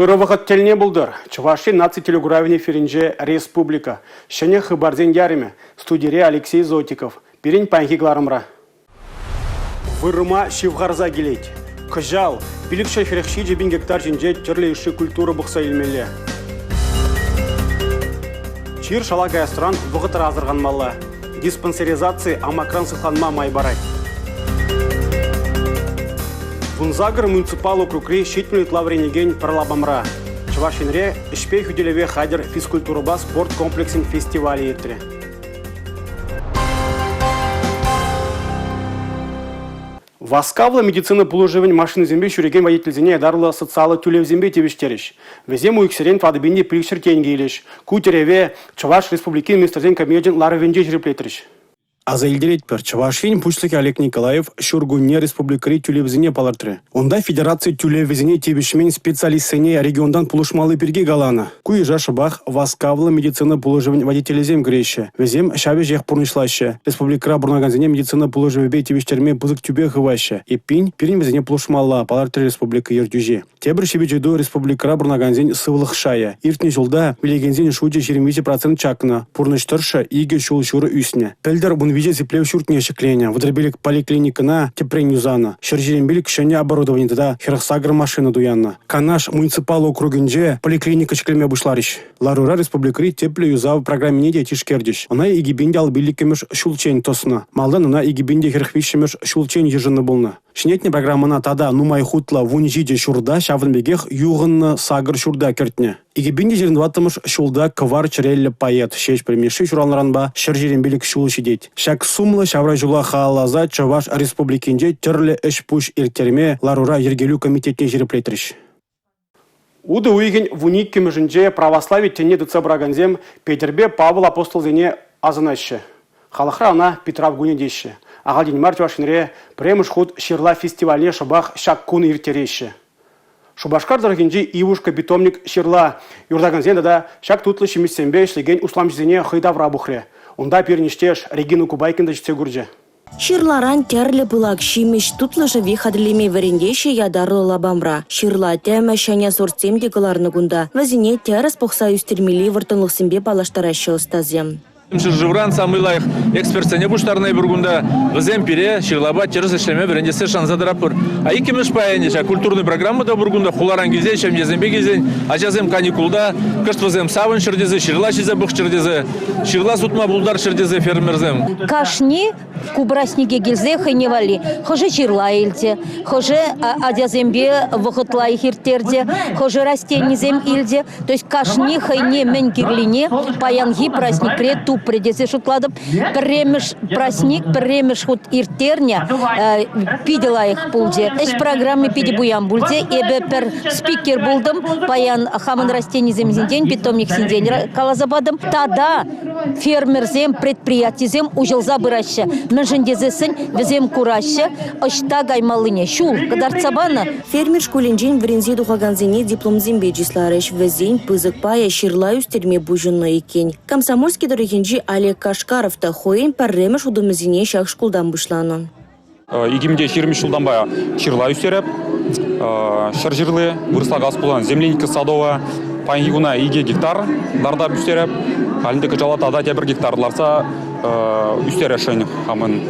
Ырӑ вӑхӑт тӗлне пултӑр. Чӑваш Ен наци телекуравӗн эфирӗнче «Республика. Ҫӗнӗ хыпарсен ярӑмӗ». Студире Алексей Зотиков. Пирӗн паянхи кӑларӑмра. Вырма ҫывхарса килет. Кӑҫал 547 пин гектар ҫинче тӗрлӗ йышши культура пухса илмелле. Чир шала каясран вӑхӑтра асӑрханмалла. Диспансеризаци амакран сыхланма май парать. 18 муниципаллӑ округри 70 ытла вӗренекен пӗр лапамра. Чӑваш Енре ӗҫпе хӳтӗлеве хатӗр физкультурӑпа спорт комплексӗн фестивалӗ иртрӗ. Васкавлӑ медицина пулӑшӑвӗн машинисемпе ҫӳрекен водительсене ятарлӑ социаллӑ тӳлевсемпе тивӗҫтерӗҫ. Вӗсем уйӑхсерен 4500 тенкӗ илӗҫ. Ку тӗреве Чӑваш Республикин Министрсен Кабинечӗн ларӑвӗнче ҫирӗплетрӗҫ. Аса илтеретпӗр, Чӑваш Ен Пуҫлӑхӗ Олег Николаев ҫуркунне республикӑри тӳлевсене палӑртрӗ. Унта федераци тӳлевӗсене тивӗҫмен специалистсене регионтан пулӑшмалли пирки каланӑ. Ку йыша шӑпах васкавлӑ медицина пулӑшӑвӗн водителӗсем кӗреҫҫӗ. Вӗсем ҫав ӗҫех пурнӑҫлаҫҫӗ. Республикӑра пурӑнакансене медицина пулӑшӑвӗпе тивӗҫтерме пысӑк тӳпе хываҫҫӗ. Эппин, пирӗн вӗсене пулӑшмалла, палӑртрӗ республика ертӳҫи. Тепӗр ҫивӗч ыйту республикӑра пурӑнакансен сывлӑх шайӗ. Иртнӗ ҫулта вилекенсен шучӗ 23 процент чакнӑ, пурнӑҫ тӑршшӗ икӗ ҫул ҫурӑ ӳснӗ. Пӗлтӗр 13 сиплев ҫуртне ҫӗкленӗ, 35 поликлиникӑна тӗпрен юсанӑ, 125 ҫӗнӗ оборудовани тата 48 машина туяннӑ. Канаш муниципаллӑ округӗнче поликлиника ҫӗклеме пуҫларӗҫ. Ларура республикӑри тӗплӗ юсав программине те тишкерчӗҫ. Ӑна 2055-мӗш ҫулччен тӑснӑ. Малтан ӑна 2043-мӗш ҫулччен йышӑннӑ пулнӑ. Ҫӗнетнӗ программӑна тата нумай хутлӑ 17 ҫурта, ҫавӑн пекех юхӑннӑ сакӑр ҫурта кӗртнӗ. 2024-мӗш ҫулта кӑвар чӗреллӗ поэт Ҫеҫпӗл Мишши ҫуралнӑранпа 125 ҫул ҫитет. Ҫак сумлӑ ҫавра ҫула халалласа Чӑваш Республикинче тӗрлӗ ӗҫ-пуҫ ирттерме ларура йӗркелӳ комитетне ҫирӗплетрӗҫ. Утӑ уйӑхӗн 12-мӗшӗнче православи тӗнне тытса пыракансем Петӗрпе Павӑл апостолсене асӑнаҫҫӗ. Халӑхра ӑна Питрав кунӗ теҫҫӗ. Ахальтен мар Чӑваш Енре пӗрремӗш хут ҫырла фестивальне шӑпах ҫак кун ирттереҫҫӗ. Шупашкар тӑрӑхӗнчи Ивушка питомник ҫырла юратакансен тата ҫак тутлӑ ҫимӗҫсемпе ӗҫлекен усламҫӑсене хӑй тавра пухрӗ. Унта пирӗн ӗҫтеш Регина Кубайкина та ҫитсе курчӗ. Ҫырларан тӗрлӗ пылак ҫимӗҫ, тутлӑ шӗвек хатӗрлеме вӗрентеҫҫӗ ятарлӑ лапамра. Ҫырла тӗмӗ, ҫӗнӗ сортсем те кӑларнӑ кунта. Вӗсене тӗрӗс пӑхса ӳстермелли вӑрттӑнлӑхсемпе паллаштараҫҫӗ ӑстасем. Ҫӗршывран самый лайӑх экспертсене пуҫтарнӑ эпир кунта. Вӗсем пире ҫырлапа тӗрӗс ӗҫлеме вӗрентессе шанса тӑратпӑр. А иккӗмӗш пайӗнче ҫак культурный программа та пур кунта. Хуларан килсен, ҫемьесемпе килсен, ачасем каникулта, кӑшт вӗсем савӑнччӑр тесе, ҫырла ҫисе пӑхчӑр тесе, ҫырла сутма пултарччӑр тесе фермерсем. Кашни ку праҫнике килсе хӑйне валли хӑшӗ ҫырла илчӗ, хӑшӗ ачасемпе вӑхӑт лайӑх ирттерчӗ, хӑшӗ растенисем илчӗ. То есть кашни хӑйне мӗн кирлине паянхи праҫникре тупрӗ тесе шутлатӑп. Пӗрремӗш праҫник пӗрремӗш хут ирттернӗ питӗ лайӑх пулчӗ. Ӗҫ программи питӗ пуян пулчӗ. Эпӗ пӗр спикер пултӑм. Паян хамӑн растенисем ҫинчен, питомник ҫинчен каласа патӑм. Тата фермерсем, предприятисем уҫӑлса пыраҫҫӗ. Мӗншӗн тесессӗн вӗсем кураҫҫӗ, ӑҫта каймаллине. Ҫул кӑтартса панӑ. Фермер шкулӗнчен вӗренсе тухакансене дипломсемпе чысларӗҫ. Вӗсен пысӑк пайӗ ҫырла ӳстерме пуҫӑннӑ иккен. Комсомольски тӑрӑхӗнчи Олег Кашкаров та хӑйӗн пӗрремӗш утӑмӗсене ҫак шкултан пуҫланӑ. 2020 ҫултанпа ҫырла ӳстереп. Ҫӗр ҫырли, вырӑсла калас пулсан, земляника садовая. Паянхи куна 2 гектар лартап ӳстереп. Халь ӗнтӗ кӑҫала тата тепӗр гектар лартса ӳстересшӗн хамӑн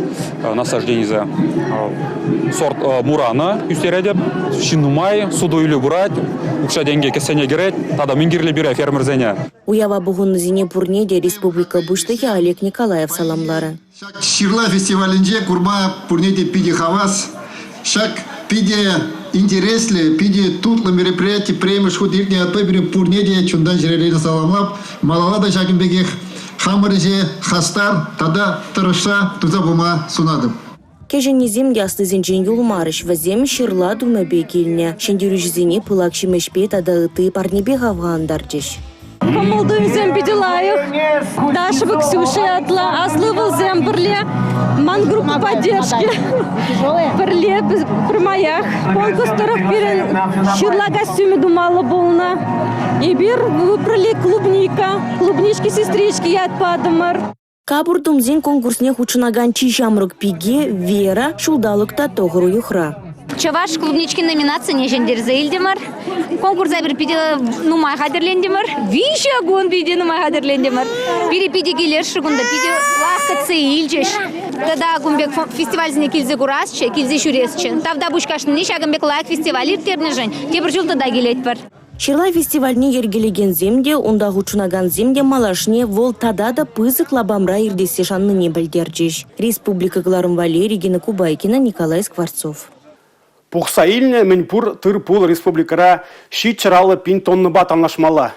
насажденисе. Сорт мурана ӳстеретӗп. Ҫын нумай, суту-илӳ пырать, укҫа-тенкӗ кӗсьене кӗрет. Тата мӗн кирлӗ пире фермерсене. Уява пухӑннисене пурне те республика Пуҫлӑхӗ Олег Николаев саламларӗ. Ҫак ҫырла фестивалӗнче курма пурне те питӗ хавас. Ҫак питӗ интереслӗ, питӗ тутлӑ мероприяти пӗрремӗш хут иртнӗ ятпа пире пурне те чунтан-чӗререн саламлап. Малалла та ҫакӑн пекех хамӑр ӗҫе хастар тата тӑрӑшса туса пыма сунатӑп. Кӗҫӗннисем те аслисенчен юлмарӗҫ, вӗсем ҫырла тумӗпе килнӗ. Ҫӗнтерӳҫӗсене пылак ҫимӗҫпе тата ытти парнепе хавхалантарчӗҫ. Кӑмӑл-туйӑмсем питӗ лайӑх. Дашӑпа Ксюша ятлӑ аслӑ ывӑлсем пӗрле. Ман группа поддержки. Пӗрле пӗрмаях. Конкурс тӑрӑх пирӗн ҫырла костюмӗ тумалла пулнӑ. Эпир выбрали клубника, клубнички-сестрички ят патӑмӑр. Капӑр тумсен конкурсне хутшӑнакан чи ҫамрӑк пике Вера ҫулталӑк та тӑхӑр уйӑхра. Чӑваш клубнички номинацине ҫӗнтерсе илтӗмӗр. Конкурса эпир питӗ нумай хатӗрлентӗмӗр. 3 кун питӗ нумай хатӗрлентӗмӗр. Пире питӗ килӗшрӗ кунта, питӗ лайӑх кӗтсе илчӗҫ. Тата кун пек фестивальсене килсе курасчӗ, килсе ҫӳресчӗ. Тавтапуҫ кашнине ҫакӑн пек лайӑх фестиваль ирттернӗшӗн. Тепӗр ҫул тата килетпӗр. Ҫырла фестивальне йӗркелекенсем те, унта хутшӑнакансем те малашне вӑл тата та пысӑк лапамра иртессе шаннине пӗлтерчӗҫ. Республика кӑларӑм валли Регина Кубайкина, Николай Скворцов. Пухса илнӗ мӗн пур тыр-пул республикӑра 750 пин тоннӑпа танлашмалла.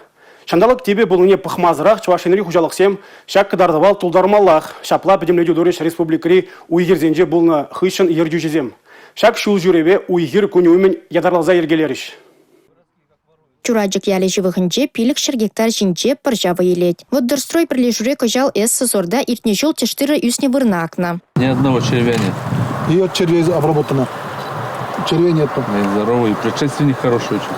Ҫанталӑк типӗ пулнине пӑхмасӑрах Чӑваш Енри хуҫалӑхсем ҫак кӑтартӑва тултармаллах. Ҫапла пӗтӗмлетӳ турӗҫ республикӑри уй-хирсенче пулнӑ хыҫҫӑн ертӳҫӗсем. Ҫак ҫул ҫӳреве уй-хир кунӗ умӗн ятарласа йӗркелерӗҫ. Чурачӑк ялӗ ҫывӑхӗнче 500 гектар ҫинче пӑрҫа вӑй илет. Воддорстрой пӗрлешӳре кӑҫал «Эсса» сорта иртнӗ ҫул тӗш-тырӑ ӳснӗ вырӑна акнӑ. Ни одного червя нет. И от червей обработано. Червей нет. Здоровый, предшественник хороший очень.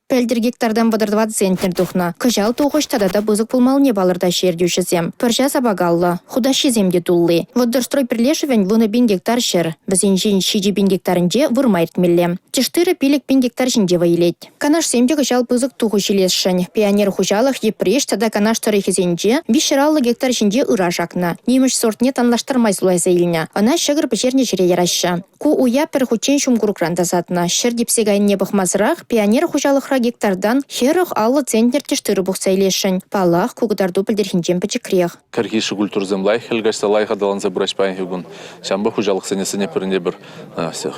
Пӗлтӗр гектартан 34 центнер тухнӑ. Кӑҫал тухӑҫ тата та пысӑк пулмаллине палӑртаҫҫӗ ертӳҫӗсем. Пӑрҫа сапакаллӑ, хутаҫҫисем те тулли. Воддорстрой пӗрлешӗвӗн 10 пин гектар ҫӗр. Вӗсенчен 7 пин гектарӗнче вырма иртмелле. Тӗш-тырӑ 5 пин гектар ҫинче вӑй илет. Канашсем те кӑҫал пысӑк тухӑҫ илесшӗн. Пионер хуҫалӑх Йӗпреҫ тата Канаш тӑрӑхӗсенче 350 гектар ҫинче ыраш акнӑ. Нимӗҫ сортне танлаштарма суйласа илнӗ. Ӑна ҫӑкӑр пӗҫернӗ ҫӗре яраҫҫӗ. Ку уя пӗр хутчен ҫум курӑкран тасатнӑ. Ҫӗр типсе кайнине пӑхмасӑрах Пионер хуҫалӑхра гектартан 40-50 центнер тӗш-тырӑ пухса илесшӗн. Паллах, ку кӑтарту пӗлтӗрхинчен пӗчӗкрех. Кӗрхи культурӑсем лайӑх хӗл каҫса лайӑх аталанса пыраҫ паянхи кун. Ҫавӑнпа хуҫалӑхсене сӗнетпӗр ӗнтӗ пӗр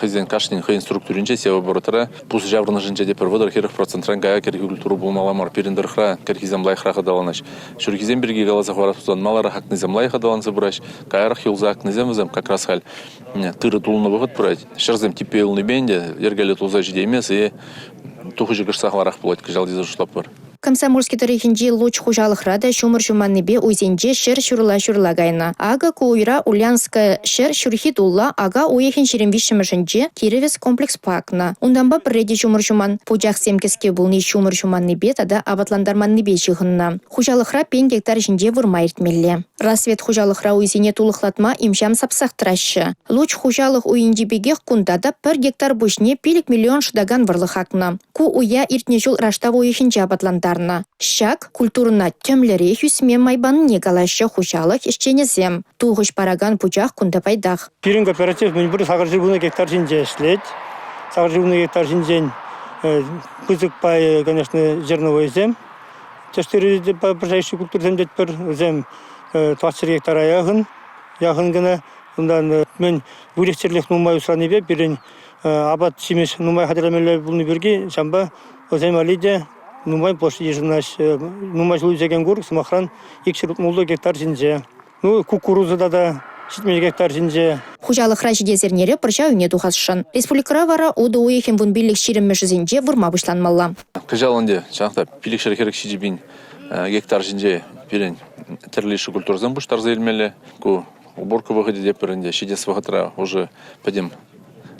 хӑйсен кашнин хӑйӗн структуринче севооборотра пусӑ ҫаврӑнӑшӗнче те пӗр 30-40 процентран кая кӗрхи культура пулмалла мар. Пирӗн тӑрӑхра кӗрхисем лайӑхрах аталанаҫ. Ҫурхисем пирки каласа хӑварас пулсан маларах акнисем лайӑх аталанса пыраҫ, каярах юлса акнисем вӗсем как раз халь тырӑ тулнӑ вӑхӑт пырать. Ҫӗрсем типпе юлнипе ӗнтӗ йӗркеллӗ тулса ҫитеймест и тухӑҫӗ кӑшт сахалрах пулать кӑҫал тесе шутлатпӑр. Комсомольски тӑрӑхӗнчи Луч хуҫалӑхра та ҫумӑр ҫуманнипе уйсенче ҫӗр ҫурла-ҫурла кайнӑ. Акӑ ку уйра Ульяновская ҫӗр ҫурхи тулла ака уйӑхӗн 23-мӗшӗнче Кировец комплекспа акнӑ. Унтанпа пӗрре те ҫумӑр ҫуман. Пучахсем кӗске пулни ҫумӑр ҫуманнипе тата апатлантарманнипе ҫыхӑннӑ. Хуҫалӑхра пин гектар ҫинче вырма иртмелле. Рассвет хуҫалӑхра уйсене тулӑхлатма им-ҫам сапсах тӑраҫҫӗ. Луч хуҫалӑх уйӗнчи пекех кунта та пӗр гектар пуҫне 5 миллион шӑтакан вӑрлӑх акнӑ. Ку уя иртнӗ ҫул раштав уйӑхӗнче апатлантарнӑ. Ҫак культурӑна тӗмлӗрех ӳсме май панине калаҫҫӗ хуҫалӑх ӗҫченӗсем. Тухӑҫ паракан пучах кунта пайтах. Пирӗн кооператив мӗн пур 810 гектар ҫинче ӗҫлет. 810 гектар ҫинчен пысӑк пайӗ, конечно, зерновойсем. Тӗш-тырӑ пӑрҫа культурӑсем тетпӗр. Вӗсем 400 гектара яхӑн, яхӑн кӑна. Унтан мӗн выльӑх-чӗрлӗх нумай усранипе пирӗн апат-ҫимӗҫ нумай хатӗрлемелле пулни пирки ҫавӑнпа вӗсем валли те нумай площадь йышӑнаҫҫӗ. Нумай ҫул ӳсекен курӑк, сӑмахран, 260 гектар ҫинче. Ну, кукуруза тата 70 гектар ҫинче. Хуҫалӑхра ҫитес эрнере пӑрҫа уйне тухасшӑн. Республикӑра вара утӑ уйӑхӗн 15-20-мӗшӗсенче вырма пуҫланмалла. Кӑҫал ӗнтӗ чӑнах та 547 пин гектар ҫинче пирӗн тӗрлӗ йышши культурӑсем пуҫтарса илмелле. Ку уборка вӑхӑчӗ те пӗр ӗнтӗ. Ҫитес вӑхӑтра уже пӗтӗм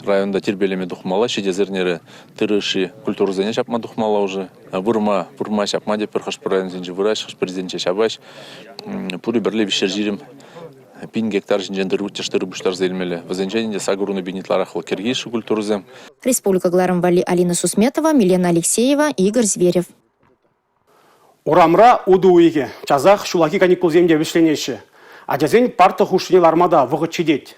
районта тирпейлеме тухмалла. Ҫитес эрнере тырӑ йышши культурӑсене ҫапма тухмалла уже. Вырма, вырма ҫапма тетпӗр хӑш-пӗр районсенче выраҫ, хӑш-пӗрисенче ҫапаҫ. Пурӗ пӗрле 320 пин гектар ҫинчен тӗш тырӑ пуҫтарса илмелле. Вӗсенчен ӗнтӗ 80 пин ытларах вӑл кӗрхи йышши культурӑсем. Республика кӑларӑм валли Алина Сусметова, Милена Алексеева, Игорь Зверев. Урамра утӑ уйӑхӗ. Часах ҫуллахи каникулсем те вӗҫленеҫҫӗ. Ачасен парта хушшине ларма та вӑхӑт ҫитет.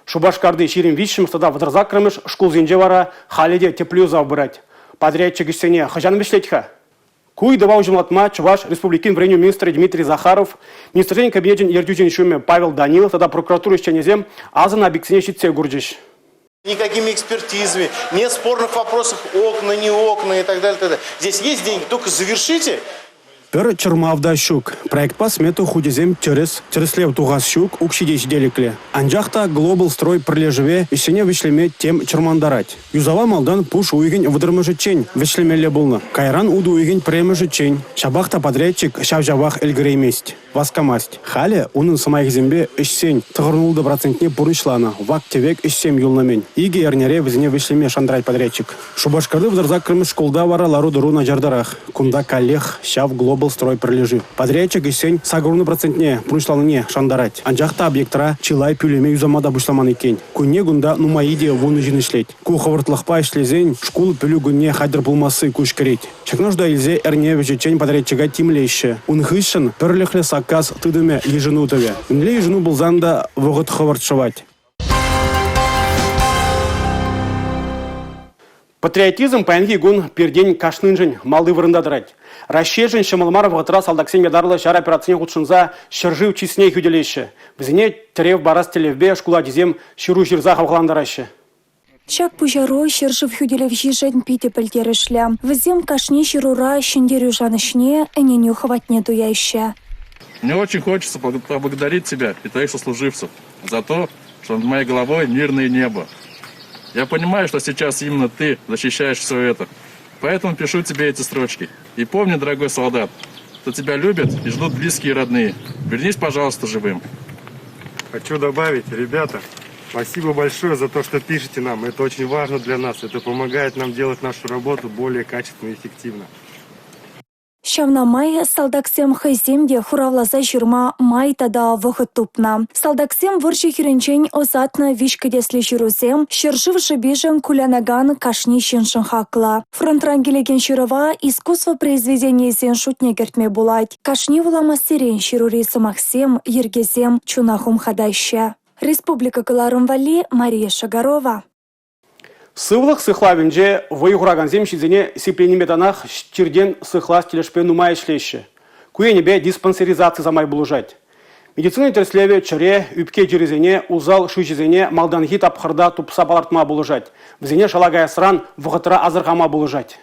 Шупашкарти 23-мӗш тата 38-мӗш шкулсенче вара халӗ те тӗплӗ юсав пырать. Подрядчик ӗҫсене хӑҫан вӗҫлет-ха? Ку ыйтӑва уҫӑмлатма Чӑваш Республикин вӗренӳ министрӗ Дмитрий Захаров, Министрсен Кабинечӗн ертӳҫин ҫумӗ Павел Данилов тата прокуратура ӗҫченӗсем асӑннӑ объектсене ҫитсе курчӗҫ. Никакими экспертизами, нет спорных вопросов окна, не окна и так далее. Так далее. Здесь есть деньги, только завершите. Пӗр чӑрмав та ҫук. Проектпа смета хучӗсем тӗрӗс, тӗрӗслев тухас ҫук, укҫи те ҫителӗклӗ. Анчах та «Глобал строй» пӗрлешӗве ӗҫсене вӗҫлеме тем чӑрмантарать. Юсава малтан пуш уйӑхӗн 30-мӗшӗччен вӗҫлемелле пулнӑ, кайран утӑ уйӑхӗн пӗрремӗшӗччен. Ҫапах та подрядчик ҫав-ҫавах ӗлкӗреймест. Васкамасть. Халӗ унӑн сӑмахӗсемпе ӗҫсен 96 процентне пурнӑҫланӑ, вак-тӗвек ӗҫсем юлнӑ-мӗн. Икӗ эрнере вӗсене вӗҫлеме шантарать подрядчик. Шупашкарти 38-мӗш шкулта вара лару-тӑру начартарах. Кунта каллех ҫав Глобал. «Облстрой» пӗрлешӳ. Подрядчик ӗҫсен 80 процентне пурнӑҫланине шантарать. Анчах та объектра чылай пӳлӗме юсама та пуҫламан иккен. Кунне кунта нумаййи те 10 ҫын ӗҫлет. Ку хӑвӑртлӑхпа ӗҫлесен шкул пӗлӳ кунне хатӗр пулмасси куҫ кӗрет. Ҫакна шута илсе эрне вӗҫӗччен подрядчика тимлеҫҫӗ. Ун хыҫҫӑн пӗрлӗхлӗ саккас тытӑмӗ йышӑну тӑвӗ. Мӗнле йышӑну пулсан та вӑхӑт хӑвӑрт шӑвать. Патриотизм паянхи кун пиртен кашниншӗн малти вырӑнта тӑрать. Раҫҫейшӗн ҫӑмӑл мар вӑхӑтра салтаксем ятарлӑ ҫар операцине хутшӑнса ҫӗршыв чысне хӳтӗлеҫҫӗ. Вӗсене тӗрев парас тӗллевпе шкул ачисем ҫыру ҫырса хавхалантараҫҫӗ. Ҫак пуҫару ҫӗршыв хӳтӗлевҫишӗн питӗ пӗлтерӗшлӗ. Вӗсем кашни ҫырура ҫӗнтерӳ шанӑҫне, ӗненӳ хӑватне туяҫҫӗ. Мне очень хочется поблагодарить тебя и твоих сослуживцев за то, что над моей головой мирное небо. Я понимаю, что сейчас именно ты защищаешь все это. Поэтому пишу тебе эти строчки. И помни, дорогой солдат, что тебя любят и ждут близкие и родные. Вернись, пожалуйста, живым. Хочу добавить, ребята, спасибо большое за то, что пишете нам. Это очень важно для нас. Это помогает нам делать нашу работу более качественно и эффективно. Ҫавна май салтаксем хӑйсем те хуравласа ҫырма май тата вӑхӑт тупнӑ. Салтаксем вӑрҫӑ хирӗнчен ӑсатнӑ виҫ кӗтеслӗ ҫырусем ҫӗршыв шӑпишӗн кулянакан кашни ҫыншӑн хаклӑ. Фронтран килекен ҫырӑва искусство произведенийӗсен шутне кӗртме пулать. Кашни вуламассерен ҫырури сӑмахсем, йӗркесем чуна хумхатаҫҫӗ. Республика кӑларӑм валли Мария Шагарова. Сывлӑх сыхлавӗнче вӑй хуракансем ҫынсене сипленипе танах чиртен сыхлас тӗлӗшпе нумай ӗҫлеҫҫӗ. Ку енӗпе диспансеризаци самай пулӑшать. Медицина тӗрӗслевӗ чӗре, ӳпке чирӗсене, усал шыҫӑсене малтанхи тапхӑрта тупса палӑртма пулӑшать, вӗсене шала каясран вӑхӑтра асӑрхама пулӑшать.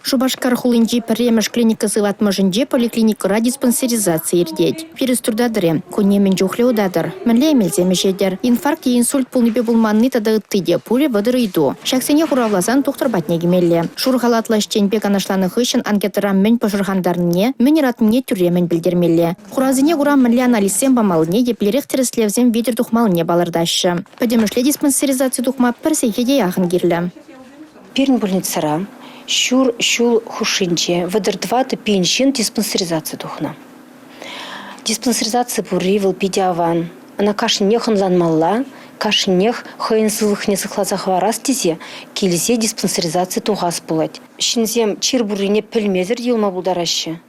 Шупашкар хулинчи пӗрремӗш клиника сыватмӑшӗнче поликлиникӑра диспансеризаци иртет. Пирус туртатӑр-и? Кунне мӗн чухлӗ утатӑр? Мӗнле эмелсем ӗҫетӗр? Инфаркт е инсульт пулнипе пулманни тата ытти те – пурӗ 30 ыйту. Ҫаксене хуравласан тухтӑр патне кӗмелле. Шур халатлӑ ӗҫченпе канашланӑ хыҫҫӑн анкетӑра мӗн пӑшӑрхантарнине, мӗн ыратнине тӳрремӗн пӗлтермелле. Хуравсене кура мӗнле анализсем памаллине, еплерех тӗрӗслевсем витӗр тухмаллине палӑртаҫҫӗ. Пӗтӗмӗшле диспансеризаци тухма пӗр сехете яхӑн кирлӗ. Пирӗн больницӑра ҫур ҫул хушшинче 34 пин ҫын диспансеризаци тухнӑ. Диспансеризаци пурри вӑл питӗ аван. Ӑна кашнинех ӑнланмалла, кашнинех хӑйӗн сывлӑхне сыхласа хӑварас тесе килсе диспансеризаци тухас пулать. Ҫынсем чир пуррине пӗлмесӗр юлма пултараҫҫӗ.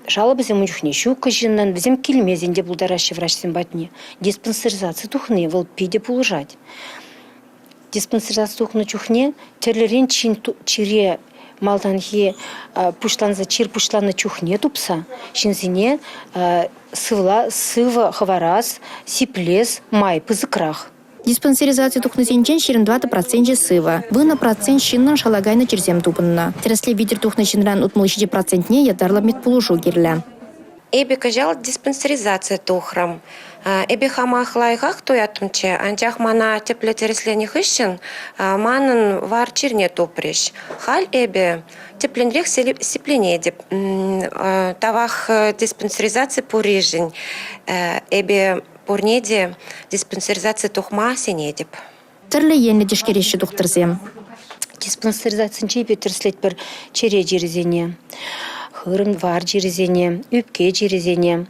Жалобӑсем ун чухне ҫуккӑ ҫыннӑн, вӗсем килмесен те пултараҫҫӗ врачсем патне. Диспансеризаци тухни вӑл питӗ пулӑшать. Диспансеризаци тухнӑ чухне тӗрлӗрен чире малтанхи пуҫланса чир пуҫланнӑ чухне тупса ҫынсене сывӑ хӑварас, сиплес май пысӑкрах. Диспансеризаци тухнисенчен 24 проценчӗ сывӑ. 10 процент ҫыннӑн шала кайнӑ чирсем тупӑннӑ. Тӗрӗслев витӗр тухнӑ ҫынран 67 процентне ятарлӑ медпулӑшу кирлӗ. Эпӗ кӑҫал диспансеризаци тухрӑм. Эпӗ хамах лайӑхах туяттӑмччӗ, анчах мана тӗплӗ тӗрӗсленӗ хыҫҫӑн манӑн вар чирне тупрӗҫ. Халь эпӗ тӗплӗнрех сипленетӗп. Тавах диспансеризаци пурришӗн. Эпӗ пурне те диспансеризаци тухма сӗнетӗп. Тӗрлӗ енлӗ тишкереҫҫӗ тухтӑрсем. Диспансеризацинче эпир тӗрӗслетпӗр чӗре чирӗсене, хырӑм вар чирӗсене, ӳпке чирӗсене.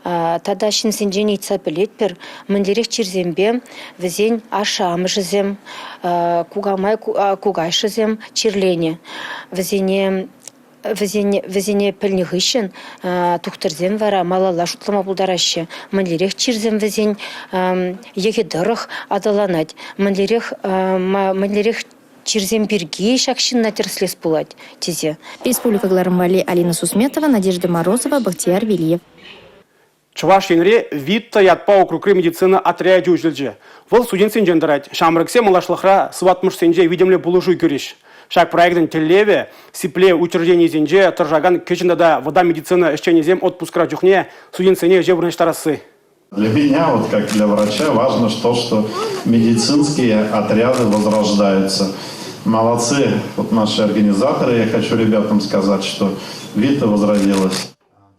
Тата ҫынсенчен ыйтса пӗлетпӗр, мӗнлерех чирсемпе вӗсен ашшӗ-амӑшӗсем, кукамай кукашшӗсем чирленӗ. Вӗсене Вӗсене пӗлнӗ хыҫҫӑн тухтӑрсем вара малалла шутлама пултараҫҫӗ. Мӗнлерех чирсем вӗсен йӑхӗ тӑрӑх аталанать, мӗнлерех мӗнлерех чирсем пирки ҫак ҫынна тӗрӗслес пулать тесе. Республика кӑларӑм валли Алина Сусметова, Надежда Морозова, Бахтияр Велиев. Чӑваш Енре «Вита» ятпа округри медицина отрячӗ уҫӑлчӗ. Вӑл студентсенчен тӑрать. Ҫамрӑксем малашлӑхра сыватмӑшсенче витӗмлӗ пулӑшу кӳрӗҫ. Ҫак проектӑн тӗллевӗ – сиплев учрежденийӗсенче тӑрӑшакан кӗҫӗн тата вӑтам медицина ӗҫченӗсем отпускра чухне студентсене ӗҫе вырнаҫтарасси. Для меня, вот как для врача, важно то, что медицинские отряды возрождаются. Молодцы вот наши организаторы. Я хочу ребятам сказать, что Вита возродилась.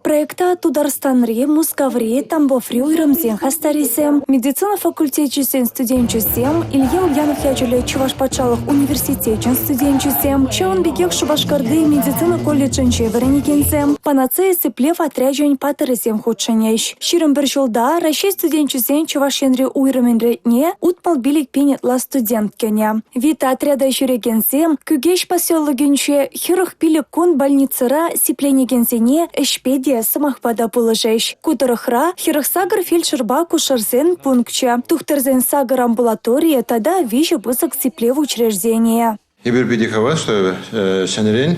Проекта Тутарстанри, Мускаври, Тамбоври уйрӑмсен хастарӗсем, медицина факультечӗсен студенчӗсем, Илья Ульянов ячӗллӗ Чӑваш патшалӑх университечӗн студенчӗсем, ҫавӑн пекех Шупашкарти медицина колледжӗнче вӗренекенсем, «Панацея» сиплев отрячӗн паттӑрӗсем хутшӑнӗҫ. 21 ҫулта Раҫҫей студенчӗсен Чӑваш Енри уйрӑмӗн ретне 65 пин ытла студент кӗнӗ. «Вита» отряда ҫӳрекенсем Кӳкеҫ поселокӗнче 45 кун больницӑра сипленекенсене ӗҫпе те, сӑмахпа та пулӑшӗҫ. Ку тӑрӑхра 48 фельдшерпа акушерсен пункчӗ, тухтӑрсен сакӑр амбулаторийӗ тата виҫӗ пысӑк сиплев учрежденийӗ. Эпир питӗ хавас, что ҫӗнӗрен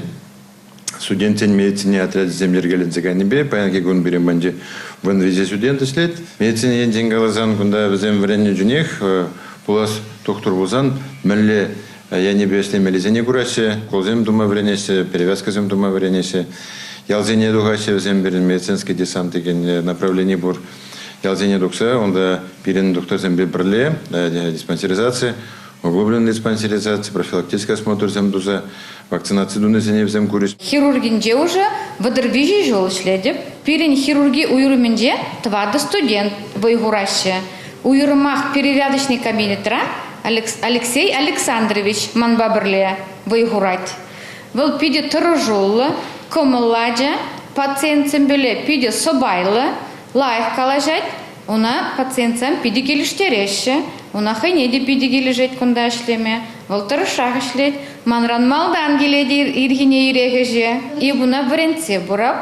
студентсен медицине отрячӗсем йӗркеленсе кайнипе паянхи кун пирӗн патӗнче вунвиҫӗ студент ӗҫлет. Медицина енчен каласан, кунта вӗсем вӗреннӗ чухнех пулас тухтӑр пулсан мӗнле енӗпе ӗҫлемеллисене кураҫҫӗ, школсем тума вӗренеҫҫӗ, перевязкӑсем тума вӗренеҫҫӗ. Ялсене тухаҫҫӗ вӗсем пирӗн медицинский десант текен направлени пур. Ялсене тухса унта пирӗн тухтӑрсемпе пӗрле диспансеризаци, углубленный диспансеризаци, профилактический осмотрсем туса вакцинаци тунисене вӗсем курӗҫ. Хирургинче уже 33 ҫул ӗҫлетӗп. Пирӗн хирурги уйрӑмӗнче тӑватӑ студент вӑй хураҫҫӗ. Уйрӑмах перевязочный кабинетра Алексей Александрович манпа пӗрле вӑй хурать. Вӑл питӗ тӑрӑшуллӑ, кӑмӑллӑ ача, пациентсемпеле питӗ сӑпайлӑ, лайӑх калаҫать. Уна пациентсем питӗ килӗштереҫҫӗ. Уна хӑйне те питӗ килӗшет кунта ӗҫлеме. Вӑл тӑрӑшах ӗҫлет. Манран малтан килет ирхине ирех ӗҫе. Эп уна вӗрентсе пырап,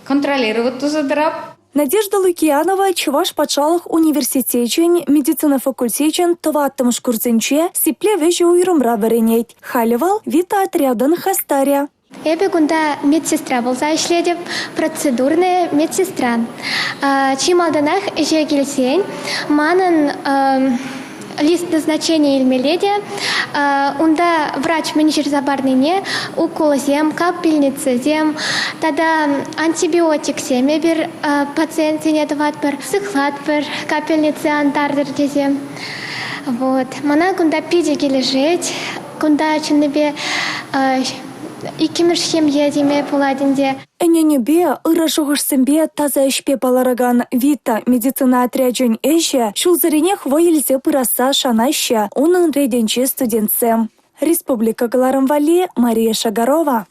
контролировать туса тӑрап. Надежда Лукианова Чӑваш патшалӑх университечӗн медицина факультечӗн тӑваттӑмӗш курсӗнче сиплев ӗҫӗ уйрӑмра вӗренет. Халӗ вӑл Вита отрядӑн хастарӗ. Эпӗ кунта медсестра пулса ӗҫлетӗп, процедурная медсестра. Чи малтанах ӗҫе килсен манӑн лист назначения илмелле те унта врач мӗн ҫырса парнине уколсем, капельницӑсем тата антибиотиксем эпир пациентсене тӑватпӑр, сыхлатпӑр капельница ан тартӑр тесе. Вот. Мана кунта питӗ килӗшет. Кунта чӑннипе иккӗмӗш ҫемье теме пулать ӗнтӗ. Ӗненӳпе, ырӑ шухӑшсемпе, таса ӗҫпе палӑракан «Вита» медицина отрячӗн ӗҫӗ ҫулсеренех вӑй илсе пырасса шанаҫҫӗ унӑн ретӗнчи студентсем. Республика кӑларӑм валли Мария Шагарова.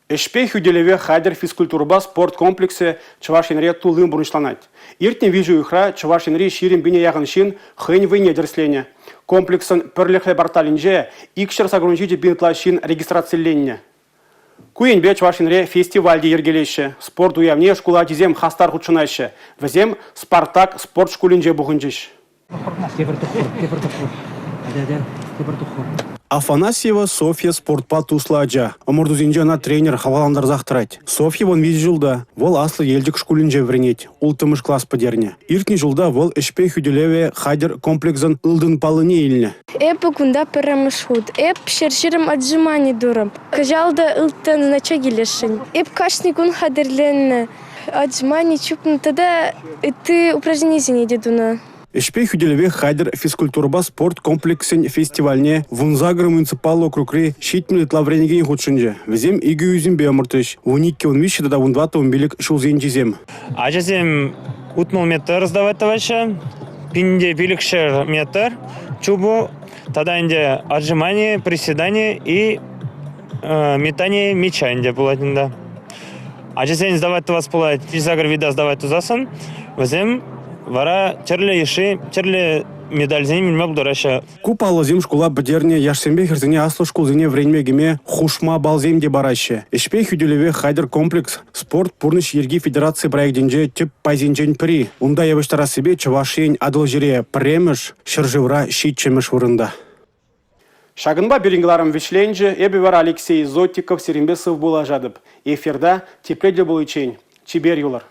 Ӗҫпе хӳтӗлеве хатӗр физкультурӑпа спорт комплексӗ Чӑваш Енре туллин пурнӑҫланать. Иртнӗ виҫӗ уйӑхра Чӑваш Енри 20 пине яхӑн ҫын хӑйӗн вӑйне тӗрӗсленӗ. Комплексӑн пӗрлӗхлӗ порталӗнче 287 пин ытла ҫын регистрациленнӗ. Ку енпе Чӑваш Енре фестиваль те йӗркелеҫҫӗ. Спорт уявне шкул ачисем хастар хутшӑнаҫҫӗ. Вӗсем «Спартак» спорт шкулӗнче пухӑнчӗҫ. Афанасьева Софья спортпа туслӑ ача. Ӑмӑртусенче ӑна тренер хавхалантарсах тӑрать. Софья 13 ҫулта. Вӑл Аслӑ Елчӗк шкулӗнче вӗренет, улттӑмӗш класс пӗтернӗ. Иртнӗ ҫулта вӑл ӗҫпе хӳтӗлеве хатӗр комплексӑн ылтӑн паллине илнӗ. Эпӗ кунта пӗрремӗш хут. Эп 120 отжимани турӑм. Кӑҫал та ылтӑн значок илесшӗн. Эп кашни кун хатӗрленнӗ. Отжимани чупнӑ тата ытти упражненисене те тунӑ. Ӗҫпе хӳтӗлеве хатӗр физкультурӑпа спорт комплексӗн фестивальне 18 муниципаллӑ округри 70 ытла вӗренекен хутшӑнчӗ. Вӗсем икӗ ӳсӗмпе ӑмӑртрӗҫ: 12-13 тата 14-15 ҫулсенчисем. Ачасем 60 метр сдавать тӑваҫҫӗ, 1500 метр чупу тата ӗнтӗ отжимани, приседани и метание мяча ӗнтӗ пулать унта. Ачасен сдавать тӑвас пулать, 8 вида сдавать тусассӑн вӗсем вара тӗрлӗ йышши, тӗрлӗ медальсене илме пултараҫҫӗ. Ку паллӑсем шкула пӗтернӗ яшсемпе хӗрсене аслӑ шкулсене вӗренме кӗме хушма баллсем те параҫҫӗ. Ӗҫпе хӳтӗлеве хатӗр комплекс «Спорт – пурнӑҫ йӗрки» федераци проектӗнче тӗп пайсенчен пӗри. Унта явӑҫтарассипе Чӑваш Ен Атӑлҫире пӗрремӗш, ҫӗршывра ҫиччӗмӗш вырӑнта. Ҫакӑнпа пирӗн кӑларӑм вӗҫленчӗ. Эпӗ вара Алексей Зотиков сирӗнпе сывпуллашатӑп. Эфирта тепре тӗл пуличчен чипер юлӑр.